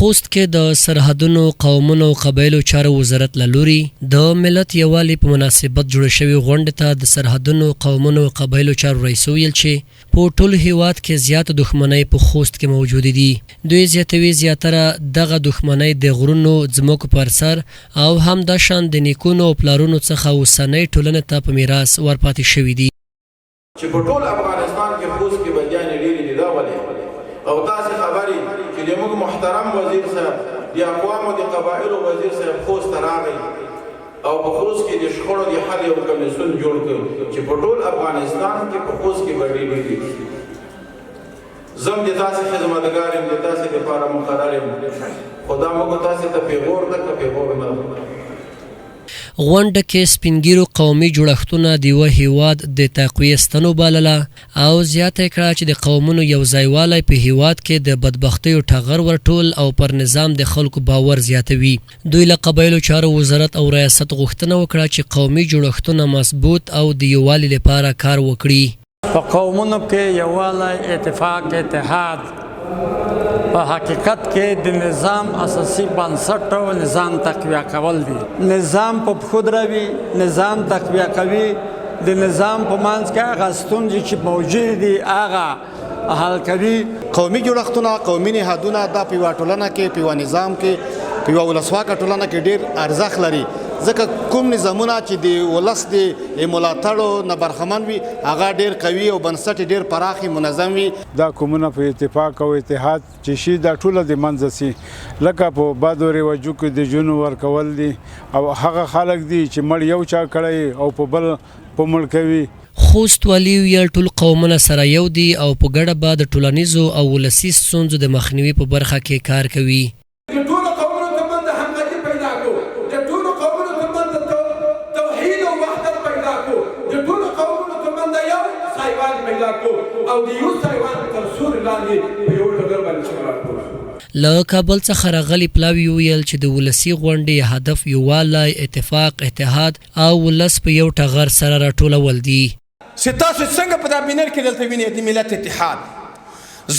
خوست کې د سرحدونو، قومونو او قبایلو چارو وزارت له لوري د ملت یووالي په مناسبت جوړې شوې غونډې ته د سرحدونو، قومونو او قبایلو چارو رئیس وویل چې په ټول هېواد کې زیاته دښمنۍ په خوست کې موجودې دي. دوی زیاتوي، زیاتره دغه دښمنۍ د غرونو، ځمکو پر سر او همداشان د نیکونو او پلارونو څخه اوسنۍ ټولنې ته په میراث ورپاتې شوې دي. چې په ټول افغانستان کې خوست کې بندیانې ډېرې دي دا ولې؟ او تاسې خبر یئ چې د موږ محترم وزیر صاحب د اقوامو د قبایلو وزیر صاحب خوست ته راغی او په خوست کې د شخړو د حل یو کمیسیون جوړ کړ چې په ټول افغانستان کې په خوست کې بډې ډېرې دي. زه هم د تاسې خدمتګار یم، د تاسې دپاره مقرر یم، خو دا موږ تاسې ته پېغور ده که پېغور نه ده؟ غونډه کې سپین ږیرو قومي جوړښتونه د یوه هېواد د تقویې ستن وبلله او زیاته یې کړه چې د قومونو یوځایوالی په هېواد کې د بدبختیو ټغر ورټول او پر نظام د خلکو باور زیاتوي. دوی له قبایلو چارو وزارت او ریاست غوښتنه وکړه چې قومي جوړښتونه مضبوط او د یووالي لپاره کار وکړي. په قومونو کې یووالی، اتفاق، اتحاد په حقیقت کې د نظام اساسي بنسټ او نظام تقویه کول دي. نظام په پښو دروي، نظام تقویه کوي، د نظام په منځ کې هغه ستونزې چې موجودې دي هغه حل کوي. قومي جوړښتونه، قومي نهادونه دا په یوه ټولنه کې، په یوه نظام کې، په یوه ولسواکه ټولنه کې ډېر ارزښت لري، ځکه کوم نظامونه چې د ولس د ملاتړو نه برخمن وي هغه ډېر قوي او بنسټ یې ډېر پراخ منظم وي. دا قومونه په اتفاق او اتحاد چې شي دا ټوله د منځه څي، لکه په بدو رواجو کې د جونو ورکول دي او هغه خلک دي چې مړ یو چا کړی او په بل په مړ کوي. خوست والي ویل ټول قومونه سره یو دي او په ګډه به د ټولنیزو او ولسي ستونزو د مخنیوي په برخه کې کار کوي. د ټولو قومونو تر منځ همغږي پیدا کړو، د ټولو قومونو تر منځ توحید او وحدت پیدا کړو، د ټولو قومونو تر منځ یو سایوان پیدا کړو او د یو سایوان تر سیوري لاندې په یو ټغر باندې سره راټول شو. له کابل څخه راغلي پلاوي وویل چې د ولسي غونډې هدف یووالی، اتفاق، اتحاد او ولس په یو ټغر سره راټولول دي. چې تاسو څنګه په دا بینر کې دلته وینئ د ملت اتحاد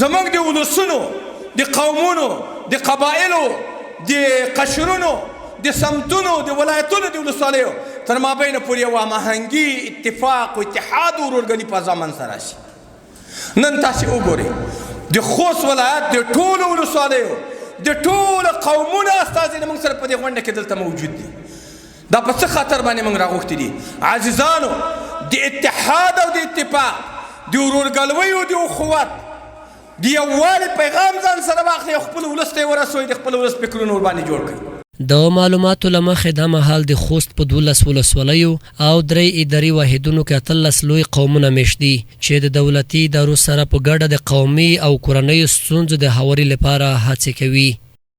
زموږ د ولسونو، د قومونو، د قبایلو، د قشرونو، د سمتونو، د ولایتونو، د ولسوالیو تر مابین پورې یو هماهنګي، اتفاق، اتحاد او ورورګلي فضا منځته راشي. نن تاسې وګورئ د خوست ولایت د ټولو ولسوالیو د ټولو قومونو استازي له موږ سره په دې غونډه کې دلته موجود دي. دا په څه خاطر باندې موږ راغوښتي دي عزیزانو؟ د اتحاد او د اتفاق، د ورورګلوۍ او د اخوت، د یووالي پیغام ځان سره واخلئ او خپل ولس ته یې ورسوئ، د خپل ولس فکرونه ورباندې جوړ کړئ. د معلوماتو له مخې دا مهال د خوست په 12 ولسوالیو او درې اداري واحدونو کې 18 لوی قومونه مېشت دي چې د دولتي ادارو سره په ګډه د قومي او کورنیو ستونزو د هواري لپاره هڅې کوي.